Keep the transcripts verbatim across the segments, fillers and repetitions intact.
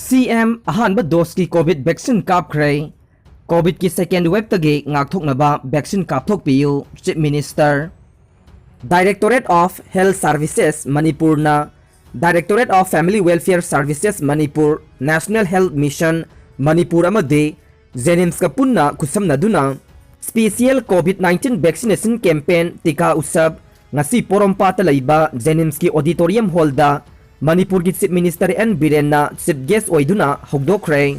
ꯁꯤ ꯑꯦꯝ ꯑꯍꯥꯟꯕ ꯗꯣꯁꯀꯤ COVID vaccine ꯀꯥꯞꯈ꯭ꯔꯦ꯫ ꯀꯣꯚꯤꯗꯀꯤ ꯁꯦꯀꯦꯟ ꯋꯦꯕꯇꯒꯤ ꯉꯥꯛꯊꯣꯛꯅꯕ ꯚꯦꯛꯁꯤꯟ ꯀꯥꯞꯊꯣꯛꯄꯤꯌꯨ, chief minister. Directorate of Health Services ꯃꯅꯤꯄꯨꯔꯅ Directorate of Family Welfare Services Manipur, National Health Mission Manipur ꯑꯃꯗꯤ ꯖꯦꯅꯤꯝꯁꯀ ꯄꯨꯟꯅ ꯈꯨꯠꯁꯝꯅꯗꯨꯅ special covid nineteen vaccination campaign ꯇꯤꯀꯥ ꯎꯠꯁꯕ ꯉꯁꯤ ꯄꯣꯔꯣꯝꯄꯥꯠꯇ ꯂꯩꯕ ꯖꯦꯅꯤꯝꯁꯀꯤ ꯑꯣꯗꯤꯇꯣꯔꯤꯌꯝ ꯍꯣꯜꯗ ꯃꯅꯤꯄꯨꯔꯒꯤ ꯆꯤꯐ ꯃꯤꯅꯤꯁꯇꯔ ꯑꯦꯟ ꯕꯤꯔꯦꯟꯅ ꯆꯤꯐ ꯒꯦꯁ ꯑꯣꯏꯗꯨꯅ ꯍꯧꯗꯣꯛꯈ꯭ꯔꯦ꯫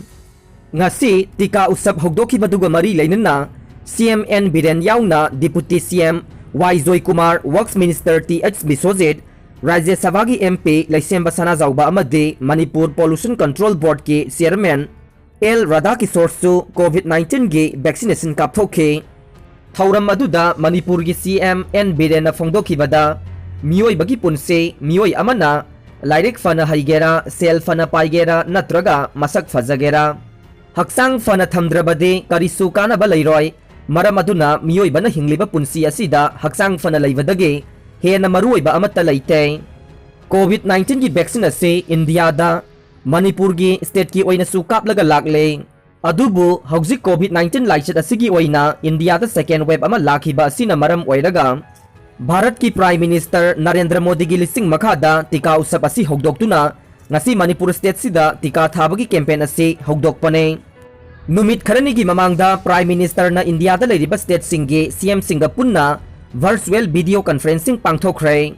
ꯉꯁꯤ ꯇꯤꯀꯥ ꯎꯠꯁꯕ ꯍꯧꯗꯣꯛꯈꯤꯕꯗꯨꯒ ꯃꯔꯤ ꯂꯩꯅꯅ ꯁꯤ ꯑꯦꯝ ꯑꯦꯟ ꯕꯤꯔꯦꯟ ꯌꯥꯎꯅ deputy C M Y Joykumar, works minister T H Biswajit, Rajya ꯁꯚꯥꯒꯤ ꯑꯦꯝ ꯄꯤ ꯂꯩꯁꯦꯝꯕ ꯁꯅꯥꯖꯥꯎꯕ ꯑꯃꯗꯤ ꯃꯅꯤꯄꯨꯔ ꯄꯣꯂꯨꯁꯟ ꯀꯟꯇ꯭ꯔꯣꯜ ꯕꯣꯔꯗꯀꯤ ꯆꯤꯌꯔꯃꯦꯟ ꯑꯦꯜ ꯔꯥꯙꯥꯀꯤꯁꯣꯔꯁꯨ ꯀꯣꯚꯤꯗ ꯅꯥꯏꯟꯇꯤꯟꯒꯤ ꯚꯦꯛꯁꯤꯅꯦꯁꯟ ꯀꯥꯞꯊꯣꯛꯈꯤ꯫ ꯊꯧꯔꯝ ꯑꯗꯨꯗ ꯃꯅꯤꯄꯨꯔꯒꯤ ꯁꯤ ꯑꯦꯝ ꯑꯦꯟ ꯕꯤꯔꯦꯟꯅ ꯐꯣꯡꯗꯣꯛꯈꯤꯕꯗ, ꯃꯤꯑꯣꯏꯕꯒꯤ ꯄꯨꯟꯁꯤ ꯃꯤꯑꯣꯏ ꯑꯃꯅ ꯂꯥꯏꯔꯤꯛ ꯐꯅ ꯍꯩꯒꯦꯔꯥ, ꯁꯦꯜ ꯐꯅ ꯄꯥꯏꯒꯦꯔꯥ ꯅꯠꯇ꯭ꯔꯒ ꯃꯁꯛ ꯐꯖꯒꯦꯔꯥ, ꯍꯛꯆꯥꯡ ꯐꯅ ꯊꯝꯗ꯭ꯔꯕꯗꯤ ꯀꯔꯤꯁꯨ ꯀꯥꯟꯅꯕ ꯂꯩꯔꯣꯏ꯫ ꯃꯔꯝ ꯑꯗꯨꯅ ꯃꯤꯑꯣꯏꯕꯅ ꯍꯤꯡꯂꯤꯕ ꯄꯨꯟꯁꯤ ꯑꯁꯤꯗ ꯍꯛꯆꯥꯡ ꯐꯅ ꯂꯩꯕꯗꯒꯤ ꯍꯦꯟꯅ ꯃꯔꯨꯑꯣꯏꯕ ꯑꯃꯠꯇ ꯂꯩꯇꯦ꯫ ꯀꯣꯚꯤꯗ ꯅꯥꯏꯟꯇꯤꯟꯒꯤ ꯚꯦꯛꯁꯤꯟ ꯑꯁꯤ ꯏꯟꯗꯤꯌꯥꯗ ꯃꯅꯤꯄꯨꯔꯒꯤ ꯁ꯭ꯇꯦꯠꯀꯤ ꯑꯣꯏꯅꯁꯨ ꯀꯥꯞꯂꯒ ꯂꯥꯛꯂꯦ꯫ ꯑꯗꯨꯕꯨ ꯍꯧꯖꯤꯛ ꯀꯣꯚꯤꯗ ꯅꯥꯏꯟꯇꯤꯟ ꯂꯥꯏꯆꯠ ꯑꯁꯤꯒꯤ ꯑꯣꯏꯅ ꯏꯟꯗꯤꯌꯥꯗ ꯁꯦꯀꯦꯟ ꯋꯦꯕ ꯑꯃ ꯂꯥꯛꯈꯤꯕ ꯑꯁꯤꯅ ꯃꯔꯝ ꯑꯣꯏꯔꯒ ꯚꯥꯔꯠꯀꯤ ꯄ꯭ꯔꯥꯏꯝ ꯃꯤꯅꯤꯁꯇꯔ ꯅꯔꯦꯟꯗ꯭ꯔ ꯃꯣꯗꯤꯒꯤ ꯂꯤꯁꯤꯡ ꯃꯈꯥꯗ ꯇꯤꯀꯥ ꯎꯠꯁꯕ ꯑꯁꯤ ꯍꯧꯗꯣꯛꯇꯨꯅ ꯉꯁꯤ ꯃꯅꯤꯄꯨꯔ ꯁ꯭ꯇꯦꯠꯁꯤꯗ ꯇꯤꯀꯥ ꯊꯥꯕꯒꯤ ꯀꯦꯝꯄꯦꯟ ꯑꯁꯤ ꯍꯧꯗꯣꯛꯄꯅꯦ꯫ ꯅꯨꯃꯤꯠ ꯈꯔꯅꯤꯒꯤ ꯃꯃꯥꯡꯗ ꯄ꯭ꯔꯥꯏꯝ ꯃꯤꯅꯤꯁꯇꯔꯅ ꯏꯟꯗꯤꯌꯥꯗ ꯂꯩꯔꯤꯕ ꯁ꯭ꯇꯦꯠꯁꯤꯡꯒꯤ ꯁꯤ ꯑꯦꯝꯁꯤꯡꯒ ꯄꯨꯟꯅ ꯚꯔꯆꯨꯋꯦꯜ ꯚꯤꯗꯤꯑꯣ ꯀꯟꯐꯔꯦꯟꯁꯤꯡ ꯄꯥꯡꯊꯣꯛꯈ꯭ꯔꯦ꯫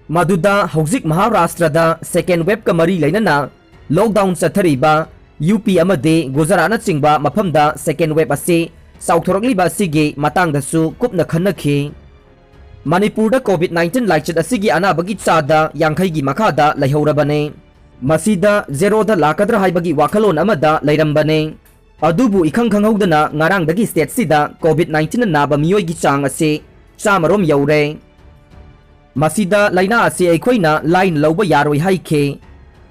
ꯃꯗꯨꯗ ꯍꯧꯖꯤꯛ ꯃꯍꯥꯔꯥꯁꯇ꯭ꯔꯗ ꯁꯦꯀꯦꯟ ꯋꯦꯕꯀ ꯃꯔꯤ ꯂꯩꯅꯅ ꯂꯣꯛꯗꯥꯎꯟ ꯆꯠꯊꯔꯤꯕ ꯌꯨ ꯄꯤ ꯑꯃꯗꯤ ꯒꯨꯖꯔꯥꯠꯅꯆꯤꯡꯕ ꯃꯐꯝꯗ ꯁꯦꯀꯦꯟ ꯋꯦꯕ ꯑꯁꯤ ꯆꯥꯎꯊꯣꯔꯛꯂꯤꯕ ꯑꯁꯤꯒꯤ ꯃꯇꯥꯡꯗꯁꯨ ꯀꯨꯞꯅ ꯈꯟꯅꯈꯤ꯫ ꯃꯅꯤꯄꯨꯔꯗ ꯀꯣꯚꯤꯗ ꯅꯥꯏꯟꯇꯤꯟ ꯂꯥꯏꯆꯠ ꯑꯁꯤꯒꯤ ꯑꯅꯥꯕꯒꯤ ꯆꯥꯗ ꯌꯥꯡꯈꯩꯒꯤ ꯃꯈꯥꯗ ꯂꯩꯍꯧꯔꯕꯅꯤ꯫ ꯃꯁꯤꯗ ꯖꯦꯔꯣꯗ ꯂꯥꯛꯀꯗ꯭ꯔꯥ ꯍꯥꯏꯕꯒꯤ ꯋꯥꯈꯜꯂꯣꯟ ꯑꯃꯗ ꯂꯩꯔꯝꯕꯅꯤ꯫ ꯑꯗꯨꯕꯨ ꯏꯈꯪ ꯈꯪꯍꯧꯗꯅ ꯉꯔꯥꯡꯗꯒꯤ ꯁ꯭ꯇꯦꯠꯁꯤꯗ ꯀꯣꯚꯤꯗ ꯅꯥꯏꯟꯇꯤꯟꯅ ꯅꯥꯕ ꯃꯤꯑꯣꯏꯒꯤ ꯆꯥꯡ ꯑꯁꯤ ꯆꯥꯝꯃꯔꯣꯝ ꯌꯧꯔꯦ꯫ ꯃꯁꯤꯗ ꯂꯥꯏꯅꯥ ꯑꯁꯤ ꯑꯩꯈꯣꯏꯅ ꯂꯥꯏꯅ ꯂꯧꯕ ꯌꯥꯔꯣꯏ ꯍꯥꯏꯈꯤ꯫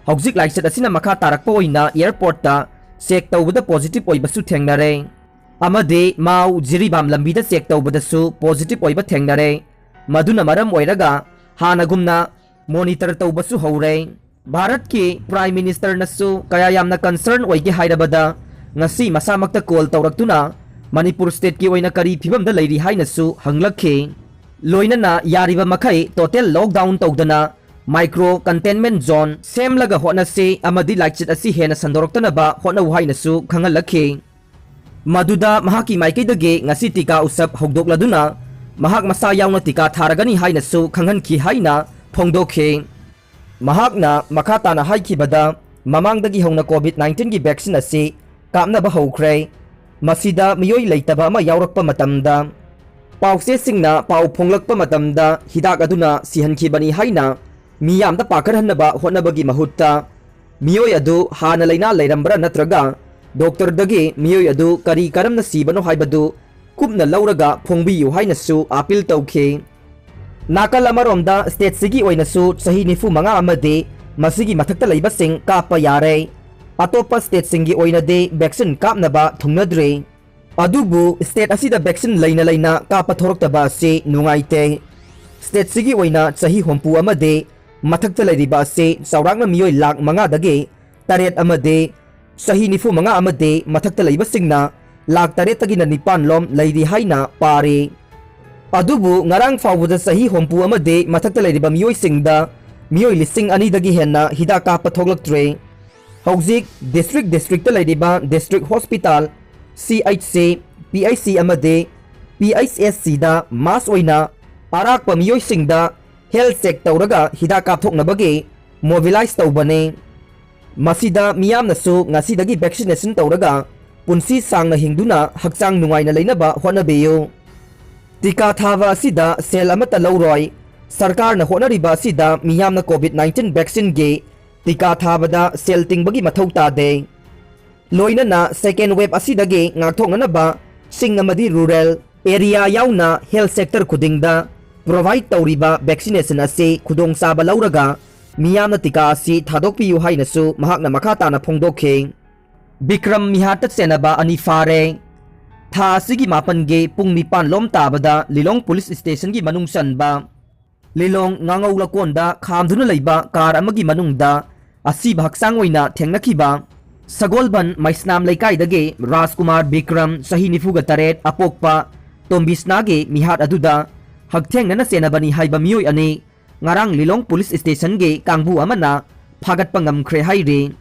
ꯍꯧꯖꯤꯛ ꯂꯥꯏꯆꯠ ꯑꯁꯤꯅ ꯃꯈꯥ ꯇꯥꯔꯛꯄ ꯑꯣꯏꯅ ꯑꯦꯌꯔꯄꯣꯔꯠꯇ ꯆꯦꯛ ꯇꯧꯕꯗ ꯄꯣꯖꯤꯇꯤꯚ ꯑꯣꯏꯕꯁꯨ ꯊꯦꯡꯅꯔꯦ꯫ ꯑꯃꯗꯤ ꯃꯥꯎ ꯖꯤꯔꯤꯕꯥꯝ ꯂꯝꯕꯤꯗ ꯆꯦꯛ ꯇꯧꯕꯗꯁꯨ ꯄꯣꯖꯤꯇꯤꯚ ꯑꯣꯏꯕ ꯊꯦꯡꯅꯔꯦ꯫ ꯃꯗꯨꯅ ꯃꯔꯝ ꯑꯣꯏꯔꯒ ꯍꯥꯟꯅꯒꯨꯝꯅ ꯃꯣꯅꯤꯇꯔ ꯇꯧꯕꯁꯨ ꯍꯧꯔꯦ꯫ ꯚꯥꯔꯠꯀꯤ Prime Ministerꯅꯁꯨ ꯀꯌꯥ ꯌꯥꯝꯅ concern ꯑꯣꯏꯒꯦ ꯍꯥꯏꯔꯕꯗ, ꯉꯁꯤ ꯃꯁꯥꯃꯛꯇ call ꯇꯧꯔꯛꯇꯨꯅ ꯃꯅꯤꯄꯨꯔ stateꯀꯤ ꯑꯣꯏꯅ ꯀꯔꯤ ꯐꯤꯕꯝꯗ ꯂꯩꯔꯤ ꯍꯥꯏꯅꯁꯨ ꯍꯪꯂꯛꯈꯤ꯫ ꯂꯣꯏꯅꯅ ꯌꯥꯔꯤꯕ ꯃꯈꯩ total lockdown ꯇꯧꯗꯅ micro containment zone ꯁꯦꯝꯂꯒ ꯍꯣꯠꯅꯁꯤ ꯑꯃꯗꯤ ꯂꯥꯏꯆꯠ ꯑꯁꯤ ꯍꯦꯟꯅ ꯁꯟꯗꯣꯔꯛꯇꯅꯕ ꯍꯣꯠꯅꯧ ꯍꯥꯏꯅꯁꯨ ꯈꯪꯍꯜꯂꯛꯈꯤ꯫ ꯃꯗꯨꯗ ꯃꯍꯥꯛꯀꯤ ꯃꯥꯏꯀꯩꯗꯒꯤ ꯉꯁꯤ ꯇꯤꯀꯥ ꯎꯁꯞ ꯍꯧꯗꯣꯛꯂꯗꯨꯅ ꯃꯍꯥꯛ ꯃꯁꯥ ꯌꯥꯎꯅ ꯇꯤꯀꯥ ꯊꯥꯔꯒꯅꯤ ꯍꯥꯏꯅꯁꯨ ꯈꯪꯍꯟꯈꯤ ꯍꯥꯏꯅ ꯐꯣꯡꯗꯣꯛꯈꯤ꯫ ꯃꯍꯥꯛꯅ ꯃꯈꯥ ꯇꯥꯅ ꯍꯥꯏꯈꯤꯕꯗ, ꯃꯃꯥꯡꯗꯒꯤ ꯍꯧꯅ COVID nineteenꯒꯤ vaccine ꯑꯁꯤ ꯀꯥꯞꯅꯕ ꯍꯧꯈ꯭ꯔꯦ꯫ ꯃꯁꯤꯗ ꯃꯤꯑꯣꯏ ꯂꯩꯇꯕ ꯑꯃ ꯌꯥꯎꯔꯛꯄ ꯃꯇꯝꯗ, ꯄꯥꯎꯆꯦꯁꯤꯡꯅ ꯄꯥꯎ ꯐꯣꯡꯂꯛꯄ ꯃꯇꯝꯗ ꯍꯤꯗꯥꯛ ꯑꯗꯨꯅ ꯁꯤꯍꯟꯈꯤꯕꯅꯤ ꯍꯥꯏꯅ ꯃꯤꯌꯥꯝꯗ ꯄꯥꯈꯠꯍꯟꯅꯕ ꯍꯣꯠꯅꯕꯒꯤ ꯃꯍꯨꯠꯇ, ꯃꯤꯑꯣꯏ ꯑꯗꯨ ꯍꯥꯟꯅ ꯂꯩꯅꯥ ꯂꯩꯔꯝꯕ꯭ꯔꯥ ꯅꯠꯇ꯭ꯔꯒ ꯗꯣꯛꯇꯔꯗꯒꯤ ꯃꯤꯑꯣꯏ ꯑꯗꯨ ꯀꯔꯤ ꯀꯔꯝꯅ ꯁꯤꯕꯅꯣ ꯍꯥꯏꯕꯗꯨ ꯀꯨꯞꯅ ꯂꯧꯔꯒ ꯐꯣꯡꯕꯤꯌꯨ ꯍꯥꯏꯅꯁꯨ appeal ꯇꯧꯈꯤ꯫ ꯅꯥꯀꯜ ꯑꯃꯔꯣꯝꯗ stateꯁꯤꯒꯤ ꯑꯣꯏꯅꯁꯨ ꯆꯍꯤ ꯅꯤꯐꯨ ꯃꯉꯥ ꯑꯃꯗꯤ ꯃꯁꯤꯒꯤ ꯃꯊꯛꯇ ꯂꯩꯕꯁꯤꯡ ꯀꯥꯞꯄ ꯌꯥꯔꯦ꯫ ꯑꯇꯣꯞꯄ stateꯁꯤꯡꯒꯤ ꯑꯣꯏꯅꯗꯤ vaccine ꯀꯥꯞꯅꯕ ꯊꯨꯡꯅꯗ꯭ꯔꯤ꯫ ꯑꯗꯨꯕꯨ state ꯑꯁꯤꯗ vaccine ꯂꯩꯅ ꯂꯩꯅ ꯀꯥꯞꯄ ꯊꯣꯔꯛꯇꯕ ꯑꯁꯤ ꯅꯨꯡꯉꯥꯏꯇꯦ꯫ Stateꯁꯤꯒꯤ ꯑꯣꯏꯅ ꯆꯍꯤ ꯍꯨꯝꯐꯨ ꯑꯃꯗꯤ ꯃꯊꯛꯇ ꯂꯩꯔꯤꯕ ꯑꯁꯤ ꯆꯥꯎꯔꯥꯛꯅ ꯃꯤꯑꯣꯏ ꯂꯥꯈ ꯃꯉꯥꯗꯒꯤ ꯇꯔꯦꯠ ꯑꯃꯗꯤ ꯆꯍꯤ ꯅꯤꯐꯨ ꯃꯉꯥ ꯑꯃꯗꯤ ꯃꯊꯛꯇ ꯂꯩꯕꯁꯤꯡꯅ ꯂꯥꯈ ꯇꯔꯦꯠꯇꯒꯤꯅ ꯅꯤꯄꯥꯟ ꯂꯣꯝ ꯂꯩꯔꯤ ꯍꯥꯏꯅ ꯄꯥꯔꯤ꯫ ꯑꯗꯨꯕꯨ ꯉꯔꯥꯡ ꯐꯥꯎꯕꯗ ꯆꯍꯤ ꯍꯨꯝꯐꯨ ꯑꯃꯗꯤ ꯃꯊꯛꯇ ꯂꯩꯔꯤꯕ ꯃꯤꯑꯣꯏꯁꯤꯡꯗ ꯃꯤꯑꯣꯏ ꯂꯤꯁꯤꯡ ꯑꯅꯤꯗꯒꯤ ꯍꯦꯟꯅ ꯍꯤꯗꯥꯛ ꯀꯥꯞꯄ ꯊꯣꯛꯂꯛꯇ꯭ꯔꯦ꯫ ꯍꯧꯖꯤꯛ district districtꯇ ꯂꯩꯔꯤꯕ district hospital, CHC, PHC ꯑꯃꯗꯤ PHSCꯗ mass ꯑꯣꯏꯅ ꯑꯔꯥꯛꯄ ꯃꯤꯑꯣꯏꯁꯤꯡꯗ health check ꯇꯧꯔꯒ ꯍꯤꯗꯥꯛ ꯀꯥꯞꯊꯣꯛꯅꯕꯒꯤ mobilize ꯇꯧꯕꯅꯤ꯫ ꯃꯁꯤꯗ ꯃꯤꯌꯥꯝꯅꯁꯨ ꯉꯁꯤꯗꯒꯤ vaccination ꯇꯧꯔꯒ ꯄꯨꯟꯁꯤ ꯁꯥꯡꯅ ꯍꯤꯡꯗꯨꯅ ꯍꯛꯆꯥꯡ ꯅꯨꯡꯉꯥꯏꯅ ꯂꯩꯅꯕ ꯍꯣꯠꯅꯕꯤꯌꯨ꯫ ꯇꯤꯀꯥ ꯊꯥꯕ ꯑꯁꯤꯗ ꯁꯦꯜ ꯑꯃꯠꯇ ꯂꯧꯔꯣꯏ꯫ ꯁꯔꯀꯥꯔꯅ ꯍꯣꯠꯅꯔꯤꯕ ꯑꯁꯤꯗ ꯃꯤꯌꯥꯝꯅ COVID nineteen vaccineꯒꯤ ꯇꯤꯀꯥ ꯊꯥꯕꯗ ꯁꯦꯜ ꯇꯤꯡꯕꯒꯤ ꯃꯊꯧ ꯇꯥꯗꯦ꯫ ꯂꯣꯏꯅꯅ second wave ꯑꯁꯤꯗꯒꯤ ꯉꯥꯛꯊꯣꯛꯅꯅꯕ ꯆꯤꯡ ꯑꯃꯗꯤ rural area ꯌꯥꯎꯅ health sector ꯈꯨꯗꯤꯡꯗ provide ꯇꯧꯔꯤꯕ vaccination ꯑꯁꯤ ꯈꯨꯗꯣꯡꯆꯥꯕ ꯂꯧꯔꯒ ꯃꯤꯌꯥꯝꯅ ꯇꯤꯀꯥ ꯑꯁꯤ ꯊꯥꯗꯣꯛꯄꯤꯌꯨ ꯍꯥꯏꯅꯁꯨ ꯃꯍꯥꯛꯅ ꯃꯈꯥ ꯇꯥꯅ ꯐꯣꯡꯗꯣꯛꯈꯤ꯫ ꯕꯤꯀ꯭ꯔꯝ ꯃꯤꯍꯥꯠꯇ ꯆꯦꯟꯅꯕ ꯑꯅꯤ ꯐꯥꯔꯦ꯫ ꯊꯥ ꯑꯁꯤꯒꯤ ꯃꯥꯄꯟꯒꯤ ꯄꯨꯡ ꯅꯤꯄꯥꯟ ꯂꯣꯝ ꯇꯥꯕꯗ ꯂꯤꯂꯣꯡ police stationꯒꯤ ꯃꯅꯨꯡ ꯆꯟꯕ ꯂꯤꯂꯣꯡ ꯉꯥꯉꯧ ꯂꯀꯣꯟꯗ ꯈꯥꯝꯗꯨꯅ ꯂꯩꯕ ꯀꯥꯔ ꯑꯃꯒꯤ ꯃꯅꯨꯡꯗ ꯑꯁꯤꯕ ꯍꯛꯆꯥꯡ ꯑꯣꯏꯅ ꯊꯦꯡꯅꯈꯤꯕ ꯁꯒꯣꯜꯕꯟ ꯃꯩꯁꯅꯥꯝ ꯂꯩꯀꯥꯏꯗꯒꯤ ꯔꯥꯖꯀꯨꯃꯥꯔ ꯕꯤꯀ꯭ꯔꯝ, ꯆꯍꯤ ꯅꯤꯐꯨꯒ ꯇꯔꯦꯠ, ꯑꯄꯣꯛꯄ ꯇꯣꯝꯕꯤꯁꯅꯥꯒꯤ ꯃꯤꯍꯥꯠ ꯑꯗꯨꯗ ꯍꯛꯊꯦꯡꯅꯅ ꯆꯦꯟꯅꯕꯅꯤ ꯍꯥꯏꯕ ꯃꯤꯑꯣꯏ ꯑꯅꯤ ꯉꯔꯥꯡ ꯂꯤꯂꯣꯡ ꯄꯨꯂꯤꯁ ꯁ꯭ꯇꯦꯁꯟꯒꯤ ꯀꯥꯡꯕꯨ ꯑꯃꯅ ꯐꯥꯒꯠꯄ ꯉꯝꯈ꯭ꯔꯦ ꯍꯥꯏꯔꯤ꯫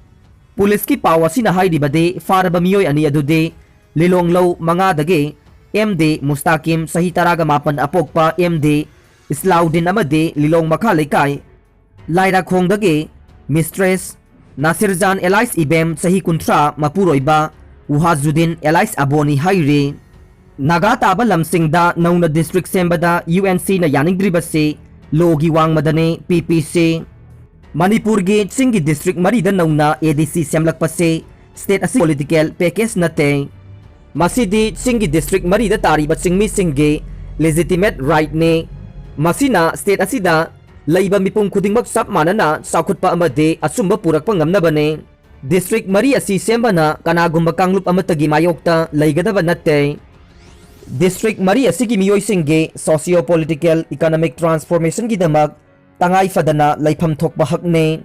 ꯄꯨꯂꯤꯁꯀꯤ ꯄꯥꯎ ꯑꯁꯤꯅ ꯍꯥꯏꯔꯤꯕꯗꯤ, ꯐꯥꯔꯕ ꯃꯤꯑꯣꯏ ꯑꯅꯤ ꯑꯗꯨꯗꯤ ꯂꯤꯂꯣꯡ ꯂꯧ ꯃꯉꯥꯗꯒꯤ ꯑꯦꯝ ꯗꯤ ꯃꯨꯁꯇꯥꯀꯤꯝ, ꯆꯍꯤ ꯇꯔꯥꯒ ꯃꯥꯄꯟ, ꯑꯄꯣꯛꯄ ꯑꯦꯝ ꯗꯤ ꯏꯁꯂꯥꯎꯗꯤꯟ ꯑꯃꯗꯤ ꯂꯤꯂꯣꯡ ꯃꯈꯥ ꯂꯩꯀꯥꯏ ꯂꯥꯏꯔꯥꯈꯣꯡꯗꯒꯤ ꯃꯤꯁꯇ꯭ꯔꯦꯁ ꯅꯥꯁꯤꯔꯖꯥꯟ ꯑꯦꯂꯥꯏꯁ ꯏꯕꯦꯝ, ꯆꯍꯤ ꯀꯨꯟꯊ꯭ꯔꯥ, ꯃꯄꯨꯔꯣꯏꯕ ꯋꯨꯍꯥꯖꯨꯗꯤꯟ ꯑꯦꯂꯥꯏꯁ ꯑꯕꯣꯅꯤ ꯍꯥꯏꯔꯤ꯫ ꯅꯥꯒꯥ ꯇꯥꯕ ꯂꯝꯁꯤꯡꯗ ꯅꯧꯅ ꯗꯤꯁꯇ꯭ꯔꯤꯛ ꯁꯦꯝꯕꯗ ꯌꯨ ꯑꯦꯟ ꯁꯤꯅ ꯌꯥꯅꯤꯡꯗ꯭ꯔꯤꯕꯁꯤ ꯂꯣꯒꯤ ꯋꯥꯡꯃꯗꯅꯤ, ꯄꯤ ꯄꯤ ꯁꯤ꯫ ꯃꯅꯤꯄꯨꯔꯒꯤ ꯆꯤꯡꯒꯤ ꯗꯤꯁꯇ꯭ꯔꯤꯛ ꯃꯔꯤꯗ ꯅꯧꯅ ꯑꯦ ꯗꯤ ꯁꯤ ꯁꯦꯝꯂꯛꯄꯁꯤ ꯁ꯭ꯇꯦꯠ ꯑꯁꯤ ꯄꯣꯂꯤꯇꯤꯀꯦꯜ ꯄꯦꯀꯦꯖ ꯅꯠꯇꯦ꯫ ꯃꯁꯤꯗꯤ ꯆꯤꯡꯒꯤ ꯗꯤꯁꯇ꯭ꯔꯤꯛ ꯃꯔꯤꯗ ꯇꯥꯔꯤꯕ ꯆꯤꯡꯃꯤꯁꯤꯡꯒꯤ ꯂꯦꯖꯤꯇꯤꯃꯦꯠ ꯔꯥꯏꯠꯅꯤ꯫ ꯃꯁꯤꯅ ꯁ꯭ꯇꯦꯠ ꯑꯁꯤꯗ ꯂꯩꯕ ꯃꯤꯄꯨꯝ ꯈꯨꯗꯤꯡꯃꯛ ꯆꯞ ꯃꯥꯟꯅꯅ ꯆꯥꯎꯈꯠꯄ ꯑꯃꯗꯤ ꯑꯆꯨꯝꯕ ꯄꯨꯔꯛꯄ ꯉꯝꯅꯕꯅꯤ꯫ ꯗꯤꯁꯇ꯭ꯔꯤꯛ ꯃꯔꯤ ꯑꯁꯤ ꯁꯦꯝꯕꯅ ꯀꯅꯥꯒꯨꯝꯕ ꯀꯥꯡꯂꯨꯞ ꯑꯃꯠꯇꯒꯤ ꯃꯥꯌꯣꯛꯇ ꯂꯩꯒꯗꯕ ꯅꯠꯇꯦ꯫ ꯗꯤꯁꯇ꯭ꯔꯤꯛ ꯃꯔꯤ ꯑꯁꯤꯒꯤ ꯃꯤꯑꯣꯏꯁꯤꯡꯒꯤ socio political economic transformationꯒꯤꯗꯃꯛ ꯇꯉꯥꯏ ꯐꯗꯅ ꯂꯩꯐꯝ ꯊꯣꯛꯄ ꯍꯛꯅꯤ꯫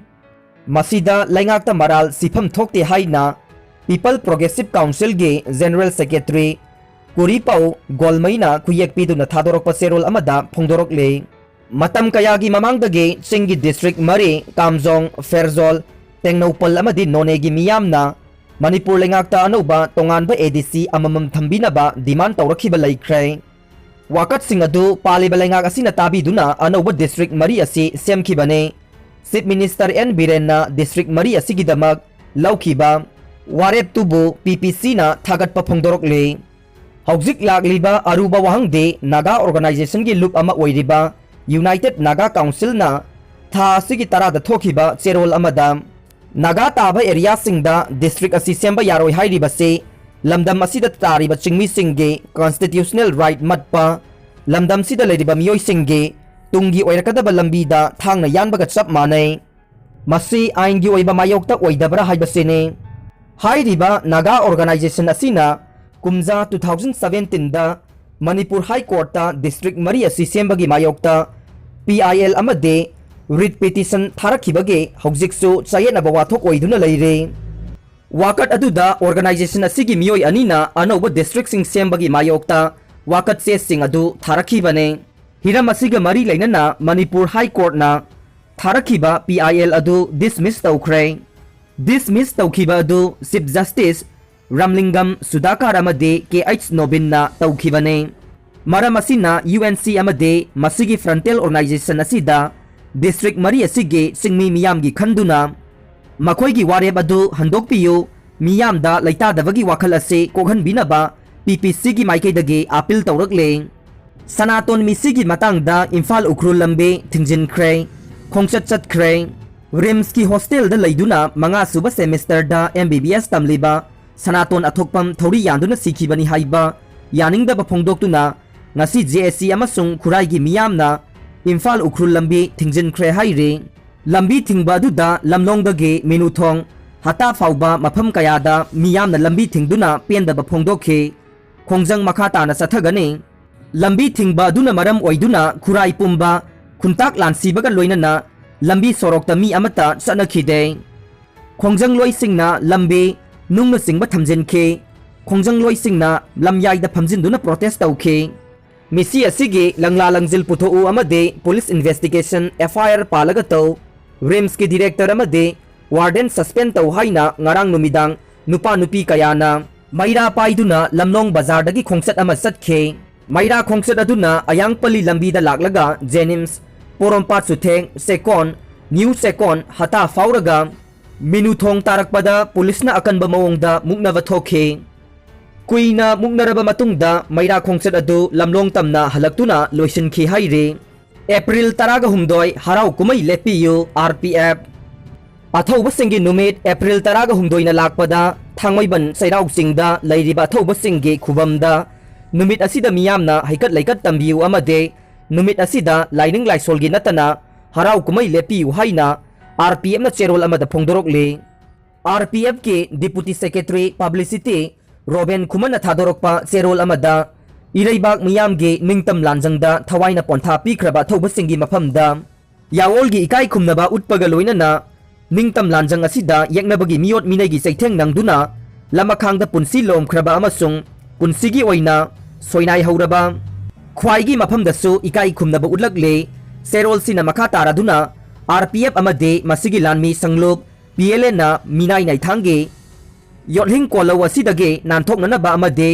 ꯃꯁꯤꯗ ꯂꯩꯉꯥꯛꯇ ꯃꯔꯥꯜ ꯁꯤꯐꯝ ꯊꯣꯛꯇꯦ ꯍꯥꯏꯅ People Progressive Councilꯒꯤ General Secretary ꯀꯨꯔꯤꯄꯧ ꯒꯣꯜꯃꯩꯅ ꯈꯨꯌꯦꯛ ꯄꯤꯗꯨꯅ ꯊꯥꯗꯣꯔꯛꯄ ꯆꯦꯔꯣꯜ ꯑꯃꯗ ꯐꯣꯡꯗꯣꯔꯛꯂꯤ꯫ ꯃꯇꯝ ꯀꯌꯥꯒꯤ ꯃꯃꯥꯡꯗꯒꯤ ꯆꯤꯡꯒꯤ ꯗꯤꯁꯇ꯭ꯔꯤꯛ ꯃꯔꯤ, ꯀꯥꯝꯖꯣꯡ, ꯐꯦꯔꯖꯣꯜ, ꯇꯦꯡꯅꯧꯄꯜ ꯑꯃꯗꯤ ꯅꯣꯅꯦꯒꯤ ꯃꯤꯌꯥꯝꯅ ꯃꯅꯤꯄꯨꯔ ꯂꯩꯉꯥꯛꯇ ꯑꯅꯧꯕ ꯇꯣꯉꯥꯟꯕ ꯑꯦ ꯗꯤ ꯁꯤ ꯑꯃꯃꯝ ꯊꯝꯕꯤꯅꯕ ꯗꯤꯃꯥꯟ ꯇꯧꯔꯛꯈꯤꯕ ꯂꯩꯈ꯭ꯔꯦ꯫ ꯋꯥꯀꯠꯁꯤꯡ ꯑꯗꯨ ꯄꯥꯜꯂꯤꯕ ꯂꯩꯉꯥꯛ ꯑꯁꯤꯅ ꯇꯥꯕꯤꯗꯨꯅ ꯑꯅꯧꯕ ꯗꯤꯁꯇ꯭ꯔꯤꯛ ꯃꯔꯤ ꯑꯁꯤ ꯁꯦꯝꯈꯤꯕꯅꯤ꯫ ꯆꯤꯐ ꯃꯤꯅꯤꯁꯇꯔ ꯑꯦꯟ ꯕꯤꯔꯦꯟꯅ ꯗꯤꯁꯇ꯭ꯔꯤꯛ ꯃꯔꯤ ꯑꯁꯤꯒꯤꯗꯃꯛ ꯂꯧꯈꯤꯕ ꯋꯥꯔꯦꯞꯇꯨꯕꯨ ꯄꯤ ꯄꯤ ꯁꯤꯅ ꯊꯥꯒꯠꯄ ꯐꯣꯡꯗꯣꯔꯛꯂꯤ꯫ ꯍꯧꯖꯤꯛ ꯂꯥꯛꯂꯤꯕ ꯑꯔꯨꯕ ꯋꯥꯍꯪꯗꯤ ꯅꯥꯒꯥ ꯑꯣꯔꯒꯅꯥꯏꯖꯦꯁꯟꯒꯤ ꯂꯨꯞ ꯑꯃ ꯑꯣꯏꯔꯤꯕ ꯌꯨꯅꯥꯏꯇꯦꯗ ꯅꯥꯒꯥ ꯀꯥꯎꯟꯁꯤꯜꯅ ꯊꯥ ꯑꯁꯤꯒꯤ ꯇꯔꯥꯗ ꯊꯣꯛꯈꯤꯕ ꯆꯦꯔꯣꯜ ꯑꯃꯗ ꯅꯥꯒꯥ ꯇꯥꯕ ꯑꯦꯔꯤꯌꯥꯁꯤꯡꯗ ꯗꯤꯁꯇ꯭ꯔꯤꯛ ꯑꯁꯤ ꯁꯦꯝꯕ ꯌꯥꯔꯣꯏ ꯍꯥꯏꯔꯤꯕꯁꯤ ꯂꯝꯗꯝ ꯑꯁꯤꯗ ꯇꯥꯔꯤꯕ ꯆꯤꯡꯃꯤꯁꯤꯡꯒꯤ ꯀꯟꯁꯇꯤꯇ꯭ꯌꯨꯁꯅꯦꯜ ꯔꯥꯏꯠ ꯃꯠꯄ, ꯂꯝꯗꯝꯁꯤꯗ ꯂꯩꯔꯤꯕ ꯃꯤꯑꯣꯏꯁꯤꯡꯒꯤ ꯇꯨꯡꯒꯤ ꯑꯣꯏꯔꯛꯀꯗꯕ ꯂꯝꯕꯤꯗ ꯊꯥꯡꯅ ꯌꯥꯟꯕꯒ ꯆꯞ ꯃꯥꯟꯅꯩ꯫ ꯃꯁꯤ ꯑꯥꯏꯟꯒꯤ ꯑꯣꯏꯕ ꯃꯥꯌꯣꯛꯇ ꯑꯣꯏꯗꯕ꯭ꯔꯥ ꯍꯥꯏꯕꯁꯤꯅꯤ꯫ ꯍꯥꯏꯔꯤꯕ ꯅꯥꯒꯥ ꯑꯣꯔꯒꯅꯥꯏꯖꯦꯁꯟ ꯑꯁꯤꯅ ꯀꯨꯝꯖꯥ two thousand seventeenꯗ ꯃꯅꯤꯄꯨꯔ ꯍꯥꯏ ꯀꯣꯔꯠꯇ ꯗꯤꯁꯇ꯭ꯔꯤꯛ ꯃꯔꯤ ꯑꯁꯤ ꯁꯦꯝꯕꯒꯤ ꯃꯥꯌꯣꯛꯇ ꯄꯤ ꯑꯥꯏ ꯑꯦꯜ ꯑꯃꯗꯤ ꯔꯤꯠ ꯄꯤꯇꯤꯁꯟ ꯊꯥꯔꯛꯈꯤꯕꯒꯤ ꯍꯧꯖꯤꯛꯁꯨ ꯆꯌꯦꯠꯅꯕ ꯋꯥꯊꯣꯛ ꯑꯣꯏꯗꯨꯅ ꯂꯩꯔꯤ꯫ ꯋꯥꯀꯠ ꯑꯗꯨꯗ ꯑꯣꯔꯒꯅꯥꯏꯖꯦꯁꯟ ꯑꯁꯤꯒꯤ ꯃꯤꯑꯣꯏ ꯑꯅꯤꯅ ꯑꯅꯧꯕ ꯗꯤꯁꯇ꯭ꯔꯤꯛꯁꯤꯡ ꯁꯦꯝꯕꯒꯤ ꯃꯥꯌꯣꯛꯇ ꯋꯥꯀꯠ ꯆꯦꯁꯤꯡ ꯑꯗꯨ ꯊꯥꯔꯛꯈꯤꯕꯅꯤ꯫ ꯍꯤꯔꯝ ꯑꯁꯤꯒ ꯃꯔꯤ ꯂꯩꯅꯅ ꯃꯅꯤꯄꯨꯔ ꯍꯥꯏ ꯀꯣꯔꯠꯅ ꯊꯥꯔꯛꯈꯤꯕ ꯄꯤ ꯑꯥꯏ ꯑꯦꯜ ꯑꯗꯨ ꯗꯤꯁꯃꯤꯁ ꯇꯧꯈ꯭ꯔꯦ꯫ ꯗꯤꯁꯃꯤꯁ ꯇꯧꯈꯤꯕ ꯑꯗꯨ ꯆꯤꯐ ꯖꯁꯇꯤꯁ ꯔꯥꯝꯂꯤꯡꯒꯝ ꯁꯨꯗꯥꯀꯥꯔ ꯑꯃꯗꯤ ꯀꯦ ꯑꯩꯆ ꯅꯣꯕꯤꯟꯅ ꯇꯧꯈꯤꯕꯅꯤ꯫ ꯃꯔꯝ ꯑꯁꯤꯅ ꯌꯨ ꯑꯦꯟ ꯁꯤ ꯑꯃꯗꯤ ꯃꯁꯤꯒꯤ ꯐ꯭ꯔꯟꯇꯦꯜ ꯑꯣꯔꯒꯅꯥꯏꯖꯦꯁꯟ ꯑꯁꯤꯗ ꯗꯤꯁꯇ꯭ꯔꯤꯛ ꯃꯔꯤ ꯑꯁꯤꯒꯤ ꯆꯤꯡꯃꯤ ꯃꯤꯌꯥꯝꯒꯤ ꯈꯟꯗꯨꯅ ꯃꯈꯣꯏꯒꯤ ꯋꯥꯔꯦꯞ ꯑꯗꯨ ꯍꯟꯗꯣꯛꯄꯤꯌꯨ, ꯃꯤꯌꯥꯝꯗ ꯂꯩꯇꯥꯗꯕꯒꯤ ꯋꯥꯈꯜ ꯑꯁꯤ ꯀꯣꯛꯍꯟꯕꯤꯅꯕ ꯄꯤ ꯄꯤ ꯁꯤꯒꯤ ꯃꯥꯏꯀꯩꯗꯒꯤ ꯑꯥꯄꯤꯜ ꯇꯧꯔꯛꯂꯦ꯫ ꯁꯅꯥꯇꯣꯟ ꯃꯤꯁꯤꯒꯤ ꯃꯇꯥꯡꯗ ꯏꯝꯐꯥꯜ ꯎꯈ꯭ꯔꯨꯜ ꯂꯝꯕꯤ ꯊꯤꯡꯖꯤꯟꯈ꯭ꯔꯦ, ꯈꯣꯡꯆꯠ ꯆꯠꯈ꯭ꯔꯦ꯫ ꯔꯤꯝꯁꯀꯤ ꯍꯣꯁꯇꯦꯜꯗ ꯂꯩꯗꯨꯅ ꯃꯉꯥ ꯁꯨꯕ ꯁꯦꯃꯤꯁꯇꯔꯗ ꯑꯦꯝ ꯕꯤ ꯕꯤ ꯑꯦꯁ ꯇꯝꯂꯤꯕ ꯁꯅꯥꯇꯣꯟ ꯑꯊꯣꯛꯄꯝ ꯊꯧꯔꯤ ꯌꯥꯟꯗꯨꯅ ꯁꯤꯈꯤꯕꯅꯤ ꯍꯥꯏꯕ ꯌꯥꯅꯤꯡꯗꯕ ꯐꯣꯡꯗꯣꯛꯇꯨꯅ ꯉꯁꯤ ꯖꯦ ꯑꯦ ꯁꯤ ꯑꯃꯁꯨꯡ ꯈꯨꯔꯥꯏꯒꯤ ꯃꯤꯌꯥꯝꯅ ꯏꯝꯐꯥꯜ ꯎꯈ꯭ꯔꯨꯜ ꯂꯝꯕꯤ ꯊꯤꯡꯖꯤꯟꯈ꯭ꯔꯦ ꯍꯥꯏꯔꯤ꯫ ꯂꯝꯕꯤ ꯊꯤꯡꯕ ꯑꯗꯨꯗ ꯂꯝꯂꯣꯡꯗꯒꯤ ꯃꯤꯅꯨꯊꯣꯡ, ꯍꯇꯥ ꯐꯥꯎꯕ ꯃꯐꯝ ꯀꯌꯥꯗ ꯃꯤꯌꯥꯝꯅ ꯂꯝꯕꯤ ꯊꯤꯡꯗꯨꯅ ꯄꯦꯟꯗꯕ ꯐꯣꯡꯗꯣꯛꯈꯤ꯫ ꯈꯣꯡꯖꯪ ꯃꯈꯥ ꯇꯥꯅ ꯆꯠꯊꯒꯅꯤ꯫ ꯂꯝꯕꯤ ꯊꯤꯡꯕ ꯑꯗꯨꯅ ꯃꯔꯝ ꯑꯣꯏꯗꯨꯅ ꯈꯨꯔꯥꯏ ꯄꯨꯝꯕ ꯈꯨꯟꯇꯥꯛ ꯂꯥꯟꯁꯤꯕꯒ ꯂꯣꯏꯅꯅ ꯂꯝꯕꯤ ꯁꯣꯔꯣꯛꯇ ꯃꯤ ꯑꯃꯠꯇ ꯆꯠꯅꯈꯤꯗꯦ꯫ ꯈꯣꯡꯖꯪꯂꯣꯏꯁꯤꯡꯅ ꯂꯝꯕꯤ, ꯅꯨꯡꯅꯆꯤꯡꯕ ꯊꯝꯖꯤꯟꯈꯤ꯫ ꯈꯣꯡꯖꯪꯂꯣꯏꯁꯤꯡꯅ ꯂꯝꯌꯥꯏꯗ ꯐꯝꯖꯤꯟꯗꯨꯅ ꯄ꯭ꯔꯣꯇꯦꯁ ꯇꯧꯈꯤ꯫ ꯃꯤꯁꯤ ꯑꯁꯤꯒꯤ ꯂꯪꯂꯥ ꯂꯪꯖꯤꯜ ꯄꯨꯊꯣꯛꯎ ꯑꯃꯗꯤ ꯄꯨꯂꯤꯁ ꯏꯟꯚꯦꯁꯇꯤꯒꯦꯁꯟ ꯑꯦꯐ ꯑꯥꯏ ꯑꯥꯔ ꯄꯥꯜꯂꯒ ꯇꯧ꯫ ꯔꯤꯝꯁꯀꯤ ꯗꯤꯔꯦꯛꯇꯔ ꯑꯃꯗꯤ ꯋꯥꯔꯗꯦꯟ ꯁꯁꯄꯦꯟ ꯇꯧ ꯍꯥꯏꯅ ꯉꯔꯥꯡ ꯅꯨꯃꯤꯗꯥꯡ ꯅꯨꯄꯥ ꯅꯨꯄꯤ ꯀꯌꯥꯅ ꯃꯩꯔꯥ ꯄꯥꯏꯗꯨꯅ ꯂꯝꯂꯣꯡ ꯕꯖꯥꯔꯗꯒꯤ ꯈꯣꯡꯆꯠ ꯑꯃ ꯆꯠꯈꯤ꯫ ꯃꯩꯔꯥ ꯈꯣꯡꯆꯠ ꯑꯗꯨꯅ ꯑꯌꯥꯡꯄꯜꯂꯤ ꯂꯝꯕꯤꯗ ꯂꯥꯛꯂꯒ ꯖꯦꯅꯤꯝꯁ, ꯄꯣꯔꯣꯝꯄꯥꯠ ꯆꯨꯊꯦꯡ, ꯆꯦꯀꯣꯟ, ꯅ꯭ꯌꯨ ꯆꯦꯀꯣꯟ, ꯍꯇꯥ ꯐꯥꯎꯔꯒ ꯃꯤꯅꯨꯊꯣꯡ ꯇꯥꯔꯛꯄꯗ ꯄꯨꯂꯤꯁꯅ ꯑꯀꯟꯕ ꯃꯑꯣꯡꯗ ꯃꯨꯛꯅꯕ ꯊꯣꯛꯈꯤ꯫ ꯀꯨꯏꯅ ꯃꯨꯛꯅꯔꯕ ꯃꯇꯨꯡꯗ ꯃꯩꯔꯥ ꯈꯣꯡꯆꯠ ꯑꯗꯨ ꯂꯝꯂꯣꯡ ꯇꯝꯅ ꯍꯜꯂꯛꯇꯨꯅ ꯂꯣꯏꯁꯤꯟꯈꯤ ꯍꯥꯏꯔꯤ꯫ ꯑꯦꯄ꯭ꯔꯤꯜ ꯇꯔꯥꯒ ꯍꯨꯝꯗꯣꯏ, ꯍꯔꯥꯎ ꯀꯨꯝꯍꯩ ꯂꯦꯞꯄꯤꯌꯨ, ꯑꯥꯔ ꯄꯤ ꯑꯦꯐ꯫ ꯑꯊꯧꯕꯁꯤꯡꯒꯤ ꯅꯨꯃꯤꯠ ꯑꯦꯄ꯭ꯔꯤꯜ ꯇꯔꯥꯒ ꯍꯨꯝꯗꯣꯏꯅ ꯂꯥꯛꯄꯗ ꯊꯥꯡꯃꯩꯕꯟ ꯆꯩꯔꯥꯎ ꯆꯤꯡꯗ ꯂꯩꯔꯤꯕ ꯑꯊꯧꯕꯁꯤꯡꯒꯤ ꯈꯨꯕꯝꯗ ꯅꯨꯃꯤꯠ ꯑꯁꯤꯗ ꯃꯤꯌꯥꯝꯅ ꯍꯩꯀꯠ ꯂꯩꯀꯠ ꯇꯝꯕꯤꯌꯨ ꯑꯃꯗꯤ ꯅꯨꯃꯤꯠ ꯑꯁꯤꯗ ꯂꯥꯏꯅꯤꯡ ꯂꯥꯏꯁꯣꯜꯒꯤ ꯅꯠꯇꯅ ꯍꯔꯥꯎ ꯀꯨꯝꯍꯩ ꯂꯦꯞꯄꯤꯌꯨ ꯍꯥꯏꯅ ꯑꯥꯔ ꯄꯤ ꯑꯦꯐꯅ ꯆꯦꯔꯣꯜ ꯑꯃꯗ ꯐꯣꯡꯗꯣꯔꯛꯂꯤ꯫ ꯑꯥꯔ ꯄꯤ ꯑꯦꯐꯀꯤ ꯗꯤꯄꯨꯇꯤ ꯁꯦꯀ꯭ꯔꯦꯇꯔꯤ ꯄꯕ꯭ꯂꯤꯁꯤꯇꯤ ꯔꯣꯕꯦꯟ ꯈꯨꯃꯟꯅ ꯊꯥꯗꯣꯔꯛꯄ ꯆꯦꯔꯣꯜ ꯑꯃꯗ ꯏꯔꯩꯕꯥꯛ ꯃꯤꯌꯥꯝꯒꯤ ꯅꯤꯡꯇꯝ ꯂꯥꯟꯖꯪꯗ ꯊꯋꯥꯏꯅ ꯄꯣꯟꯊꯥ ꯄꯤꯈ꯭ꯔꯕ ꯑꯊꯧꯕꯁꯤꯡꯒꯤ ꯃꯐꯝꯗ ꯌꯥꯑꯣꯜꯒꯤ ꯏꯀꯥꯏ ꯈꯨꯝꯅꯕ ꯎꯠꯄꯒ ꯂꯣꯏꯅꯅ ꯅꯤꯡꯇꯝ ꯂꯥꯟꯖꯪ ꯑꯁꯤꯗ ꯌꯦꯛꯅꯕꯒꯤ ꯃꯤꯑꯣꯠ ꯃꯤꯅꯩꯒꯤ ꯆꯩꯊꯦꯡ ꯅꯪꯗꯨꯅ ꯂꯃꯈꯥꯡꯗ ꯄꯨꯟꯁꯤ ꯂꯣꯝꯈ꯭ꯔꯕ ꯑꯃꯁꯨꯡ ꯄꯨꯟꯁꯤꯒꯤ ꯑꯣꯏꯅ ꯁꯣꯏꯅꯥꯏꯍꯧꯔꯕ ꯈ꯭ꯋꯥꯏꯒꯤ ꯃꯐꯝꯗꯁꯨ ꯏꯀꯥꯏ ꯈꯨꯝꯅꯕ ꯎꯠꯂꯛꯂꯦ꯫ ꯆꯦꯔꯣꯜꯁꯤꯅ ꯃꯈꯥ ꯇꯥꯔꯗꯨꯅ ꯑꯥꯔ ꯄꯤ ꯑꯦꯐ ꯑꯃꯗꯤ ꯃꯁꯤꯒꯤ ꯂꯥꯟꯃꯤ ꯁꯪꯂꯨꯞ ꯄꯤ ꯑꯦꯜ ꯑꯦꯅ ꯃꯤꯅꯥꯏ ꯅꯥꯏꯊꯥꯡꯒꯤ ꯌꯣꯠꯂꯤꯡ ꯀꯣꯜꯂꯧ ꯑꯁꯤꯗꯒꯤ ꯅꯥꯟꯊꯣꯛꯅꯅꯕ ꯑꯃꯗꯤ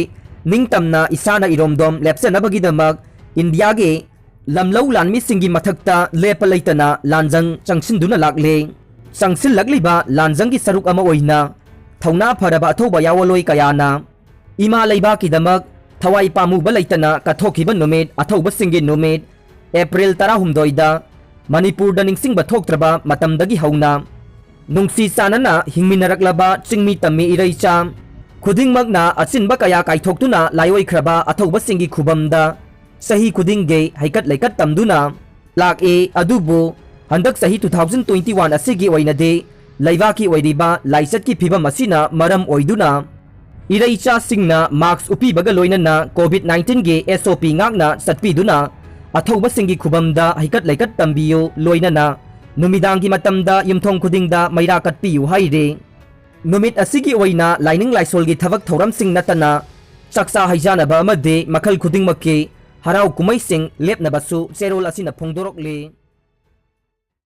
ꯅꯤꯡꯇꯝꯅ ꯏꯁꯥꯅ ꯏꯔꯣꯝꯗꯣꯝ ꯂꯦꯞꯆꯅꯕꯒꯤꯗꯃꯛ ꯏꯟꯗꯤꯌꯥꯒꯤ ꯂꯝꯂꯧ ꯂꯥꯟꯃꯤꯁꯤꯡꯒꯤ ꯃꯊꯛꯇ ꯂꯦꯞꯄ ꯂꯩꯇꯅ ꯂꯥꯟꯖꯪ ꯆꯪꯁꯤꯟꯗꯨꯅ ꯂꯥꯛꯂꯦ꯫ ꯆꯪꯁꯤꯜꯂꯛꯂꯤꯕ ꯂꯥꯟꯖꯪꯒꯤ ꯁꯔꯨꯛ ꯑꯃ ꯑꯣꯏꯅ ꯊꯧꯅꯥ ꯐꯔꯕ ꯑꯊꯧꯕ ꯌꯥꯑꯣꯜꯂꯣꯏ ꯀꯌꯥꯅ ꯏꯃꯥ ꯂꯩꯕꯥꯛꯀꯤꯗꯃꯛ ꯊꯋꯥꯏ ꯄꯥꯝꯃꯨꯕ ꯂꯩꯇꯅ ꯀꯠꯊꯣꯛꯈꯤꯕ ꯅꯨꯃꯤꯠ, ꯑꯊꯧꯕꯁꯤꯡꯒꯤ ꯅꯨꯃꯤꯠ, ꯑꯦꯄ꯭ꯔꯤꯜ ꯇꯔꯥꯍꯨꯝꯗꯣꯏꯗ ꯃꯅꯤꯄꯨꯔꯗ ꯅꯤꯡꯁꯤꯡꯕ ꯊꯣꯛꯇ꯭ꯔꯕ ꯃꯇꯝꯗꯒꯤ ꯍꯧꯅ ꯅꯨꯡꯁꯤ ꯆꯥꯟꯅꯅ ꯍꯤꯡꯃꯤꯟꯅꯔꯛꯂꯕ ꯆꯤꯡꯃꯤ ꯇꯝꯃꯤ ꯏꯔꯩꯆꯥ ꯈꯨꯗꯤꯡꯃꯛꯅ ꯑꯆꯤꯟꯕ ꯀꯌꯥ ꯀꯥꯏꯊꯣꯛꯇꯨꯅ ꯂꯥꯏꯑꯣꯏꯈ꯭ꯔꯕ ꯑꯊꯧꯕꯁꯤꯡꯒꯤ ꯈꯨꯕꯝꯗ ꯆꯍꯤ ꯈꯨꯗꯤꯡꯒꯤ ꯍꯩꯀꯠ ꯂꯩꯀꯠ ꯇꯝꯗꯨꯅ ꯂꯥꯛꯏ꯫ ꯑꯗꯨꯕꯨ ꯍꯟꯗꯛ ꯆꯍꯤ two thousand twenty one ꯑꯁꯤꯒꯤ ꯑꯣꯏꯅꯗꯤ ꯂꯩꯕꯥꯛꯀꯤ ꯑꯣꯏꯔꯤꯕ ꯂꯥꯏꯆꯠꯀꯤ ꯐꯤꯕꯝ ꯑꯁꯤꯅ ꯃꯔꯝ ꯑꯣꯏꯗꯨꯅ ꯏꯔꯩꯆꯥꯁꯤꯡꯅ ꯃꯥꯛꯁ ꯎꯞꯄꯤꯕꯒ ꯂꯣꯏꯅꯅ ꯀꯣꯚꯤꯗ ꯅꯥꯏꯟꯇꯤꯟꯒꯤ ꯑꯦꯁ ꯑꯣ ꯄꯤ ꯉꯥꯛꯅ ꯆꯠꯄꯤꯗꯨꯅ ꯑꯊꯧꯕꯁꯤꯡꯒꯤ ꯈꯨꯕꯝꯗ ꯍꯩꯀꯠ ꯂꯩꯀꯠ ꯇꯝꯕꯤꯌꯨ, ꯂꯣꯏꯅꯅ ꯅꯨꯃꯤꯗꯥꯡꯒꯤ ꯃꯇꯝꯗ ꯌꯨꯝꯊꯣꯡ ꯈꯨꯗꯤꯡꯗ ꯃꯩꯔꯥ ꯀꯠꯄꯤꯌꯨ ꯍꯥꯏꯔꯤ꯫ ꯅꯨꯃꯤꯠ ꯑꯁꯤꯒꯤ ꯑꯣꯏꯅ ꯂꯥꯏꯅꯤꯡ ꯂꯥꯏꯁꯣꯜꯒꯤ ꯊꯕꯛ ꯊꯧꯔꯝꯁꯤꯡ ꯅꯠꯇꯅ ꯆꯥꯛꯆꯥ ꯍꯩꯖꯥꯅꯕ ꯑꯃꯗꯤ ꯃꯈꯜ ꯈꯨꯗꯤꯡꯃꯛꯀꯤ ꯍꯔꯥꯎ ꯀꯨꯝꯍꯩꯁꯤꯡ ꯂꯦꯞꯅꯕꯁꯨ ꯆꯦꯔꯣꯜ ꯑꯁꯤꯅ ꯐꯣꯡꯗꯣꯔꯛꯂꯤ꯫